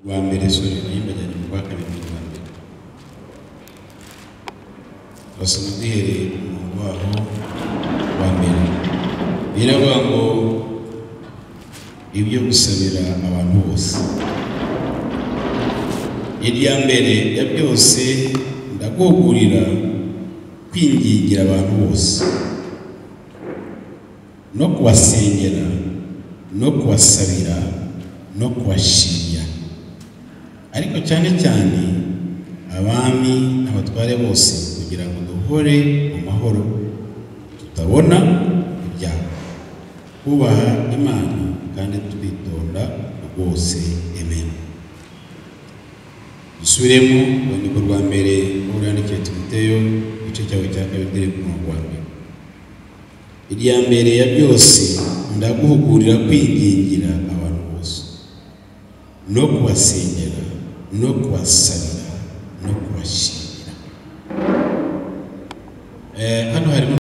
Rwa mbere, sorry, nayimbajyanye mu rwa kabiri, mu rwa mbere. Turasoma duhereye ku murongo waho wa mbere. Biravuga ngo ibyo gusabira abantu bose. Irya mbere ya byose ndaguhugurira kwingingira abantu bose no kubasengera no kubasabira no kubashimira, ariko cyane cyane abami n'abatware bose, kugira ngo duhore mu mahoro tutabona ibyago, kubaha Imana kandi twitonda rwose. Amen. Dusubiremo urwandiko rwa mbere Pawulo yandikiye Timoteyo, igice cyawe cya kabiri, dore ku murongo wa mbere. Irya mbere ya byose ndaguhugurira kwingingira abantu bose no kubasengera no kubasabira no kubashimira. Hano harimo